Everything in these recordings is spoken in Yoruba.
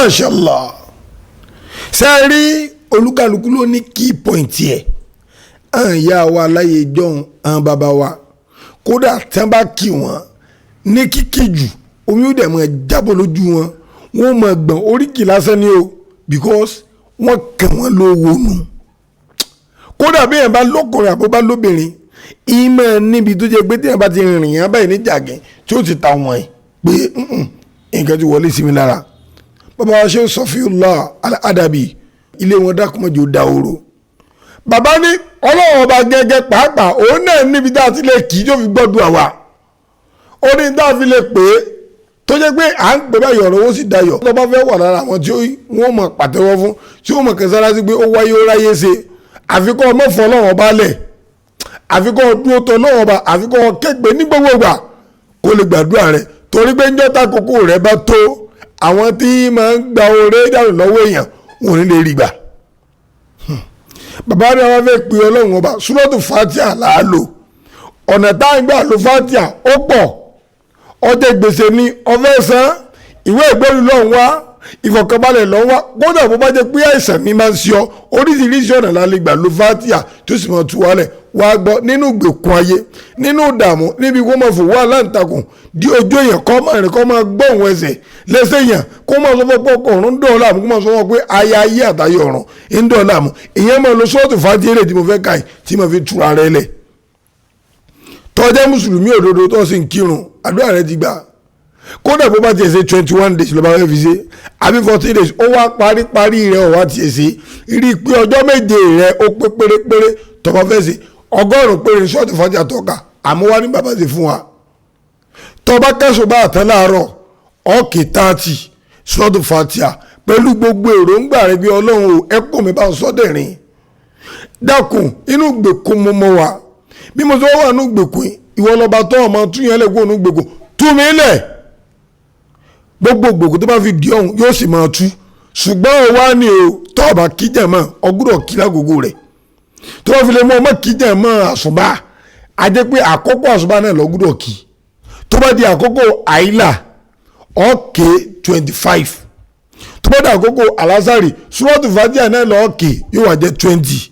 Mashallah. Ṣe é rí, olúkálukú ló ní key point yẹ. Àwọn ìyá wa láyé jọ̀hún, àwọn bàbá wa, kódà tí wọ́n bá kí wọn ní kíkì jù, omi ó dẹ̀ máa jábọ̀ lójú wọn, wọ́n máa gbọ̀n. Oríkì lásán ni o, because wọ́n kàn wọ́n lówó nù. Kódà bí èèyàn bá lọ́kùnrin àbó bá lóbìnrin, ìmọ̀ níbi tó jẹ́ pé tí èèyàn bá ti rìn yẹn báyìí ní jàgẹ́ tí ó ti ta wọ̀n ẹ̀ pé nǹkan ti wọlé sí mi lára. Bàbá wa ṣe Sọfíùllah Al-Adabi, ilé wọn dákúmọ̀jò dahoro. Bàbá ní Ọlọ́run Ọba gẹ́gẹ́ pàápàá, òun náà níbi tá a ti lè kì í tó fi gbọ́dọ̀ àwa. Ó ní tá a fi lè pè é tó jẹ́ pé à ń pè báyìí, ọ̀rọ̀ owó sì dayọ̀. Tó bá fẹ́ wà lára àwọn tí wọ́n mọ̀ pàtẹ́wọ́ fún, tí wọ́n mọ̀ kẹsàrà sí pé ó wáyé, ó ráyé ṣe, àfikún ọmọ fún Ọlọ́run Ọba lẹ̀, àfikún ọdún tó Ọlọ́run Ọba, àfikún ọkẹ́gbẹ́ ní gbogbo ìgbà kó lè gbàdúrà rẹ̀, torí pé njọ́ta kókó rẹ̀ bá tó, àwọn tí máa ń gba oore dànù lọ́wọ́ èèyàn, wọn ò ní lè rí gbà. Bàbá ní àwọn fẹ́ pe Ọlọ́run Ọba, Súrọ́tù Fatia làá lò. Ọ̀nà tá à ń gbà lo Fatia ó pọ̀. Ọjọ́ gbèsè ni ọfẹ́ san, ìwé ìgbẹ́rù lọ́hùn wá, ìfọ̀kànbalẹ̀ lọ́hùn wá, kódà bó bá jẹ́ pé àìsàn ní máa ń ṣe ọ, oríṣiríṣi ọ̀nà la lè gbà lo Fatia tó sì máa tú wálẹ̀. Wá gbọ́, nínú ìgbèkùn ayé, nínú ìdààmú, níbi kó máa fò wá láǹtakùn di ojú èèyàn, kọ́ máa rìn, kọ́ máa gbọ́ òun ẹsẹ̀ lẹ́sẹ̀ èèyàn, kó máa sọ fún pé ọkọ̀ ọ̀run ń dọ̀ láàmú, kó máa sọ fún pé aya ayé àtayé ọ̀run ń dọ̀ láàmú, ìyẹn máa lo sọ́ọ̀tù Fatia tí mo fẹ́ ka yìí tí mo fi tura rẹ lẹ̀. Tó jẹ́ mùsùlùmí òdodo tó sì ń kírun, àdúrà rẹ ti gbà. Kódà bó bá tiẹ̀ ṣe 21 days ló bá fẹ́ fi ṣe, àbí 14 days, ó wá parí parí rẹ̀, ó wá tiẹ̀ ṣe rí i pé ọjọ́ 7 rẹ̀ ó pé pérépéré. Tó bá fẹ́ ṣe 100 péré, ṣọ́ọ̀tì fọ́jà tọ́ka àmọ́ wá ní bàbá ṣe fún wa. Tó bá kẹ́sùn bá àtẹ láàárọ̀, ọ̀kì 30 ṣọ́ọ̀tì fàtíà pẹ̀lú gbogbo èròǹgbà rẹ̀ bí Ọlọ́run ò ẹkùn mi bá ń sọ́dẹ̀rín, dákun, inú gbèkún mo mọ wa, bí mo sọ wà nínú gbèkún, ìwọ lọ́ba tó ọmọ tún yẹn lẹ́kọ̀ọ́ nínú gbèkún, tú mi lẹ̀. Gbogbo gbòkú tó bá fi di ọ̀hún yóò sì máa tú. Ṣùgbọ́n ó wá ní o, tó ọba kíjà mọ́ ọgúdọ̀ kí lágogo rẹ̀. Tó bá fi lè mú ọmọ kíjà mọ́ àsùbá, a jẹ́ pé àkókò àsùbá náà lọ́gúdọ̀ kí. Tó bá di àkókò àìlà, ọ̀kẹ́ 25. Tó bá di àkókò alásàrì, Súrọ́tù Fàtíà náà lọ́ọ̀kẹ́, yóò wá jẹ́ 20.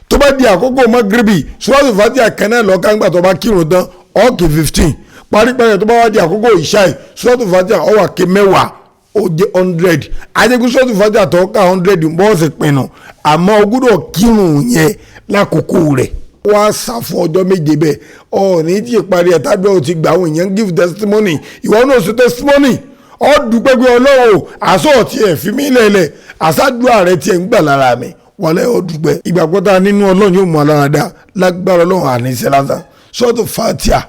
Tó bá di àkókò magrebi, Súrọ́tù Fàtíà kan náà lọ́ọ̀ká ńgbà tó bá kírun tán, ọ̀kẹ́ 15 paríparí. Tó bá wá di àkókò ìṣáì, Súrọ́tù Fàtíà ó wá ké 10, ó jẹ́ 100. Ajẹ́kú Súrọ́tù Fàtíà tó ká 100 bọ́ọ̀sì pinnu, àmọ́ o gbọ́dọ̀ kírun yẹn lákòókò rẹ̀. Wá sá fún ọjọ́ 7 bẹ́ẹ̀, ọ̀ ní tí ìparí ẹ̀ tábìlì ọ̀ ti gbà. Àwọn èèyàn give testimony, ìwọ náà ṣe testimony, ọ dúpẹ́ pé Ọlọ́run o, àṣọ ọ̀tí ẹ̀ fi mí lẹ̀lẹ̀, àṣàdúrà rẹ tiẹ̀ ń gbà lára mi wọlé. Ọ dúpẹ́. Ìgbàgbọ́ tá a nínú Ọlọ́run yóò mú alára dá lágbára Ọlọ́run. Àníṣe lásán, Sọ́ọ̀tù Fatia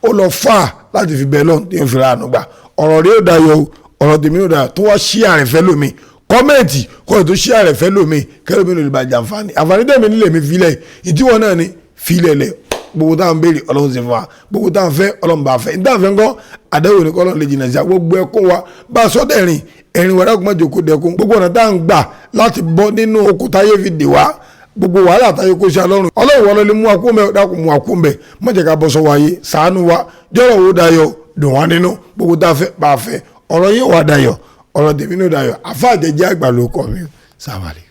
ó lọ fà láti fi bẹ́ẹ̀ lọ́n tí ó fi ra àánú gbà. Ọ̀rọ̀ rí ó dayọ̀ o, ọ̀rọ̀ tèmi ó dayọ̀. Tó wá ṣí àrẹ̀fẹ́ lómi, comment kọ́ ẹ̀ tó ṣí àrẹ̀fẹ́ lómi, kẹ́lómi ló lè bàjẹ́. Àǹfààní, àǹfààní tẹ̀mí nílé mi filẹ̀, ìdíwọ́ náà ni filẹ̀ lẹ̀. Gbogbo táwọn béèrè, Ọlọ́run ṣe fún wa. Gbogbo táwọn fẹ́, Ọlọ́run bá fẹ́. Níta fẹ́ ńkọ́, àdéhùn ní kọ́lọ́run lè jìnnà sí gbogbo ẹkún wa. Bá a sọ́dẹ̀ rìn ẹ̀rìn wàdà kò má jòkó dẹkún. Gbogbo ọ̀nà táwọn gbà láti bọ́ nínú okùn táyé fi dè wá, gbogbo wàhálà táyé kó sí alọ́run, Ọlọ́run wọlé mú akú mẹ́, dákun mú akú mẹ́, má jẹ́ ká bọ́ sọ́wọ́ ayé. Ṣàánú wa, jọ́rọ̀ wo dayọ̀, dùn wá nínú. Gbogbo tá a fẹ́, bá a fẹ́. Ọ̀rọ̀ yìí wà dayọ̀, ọ̀rọ̀ tèmi ní dayọ̀. Àfa àjẹjẹ́ àgbà ló kọ́ mi sáwálẹ̀.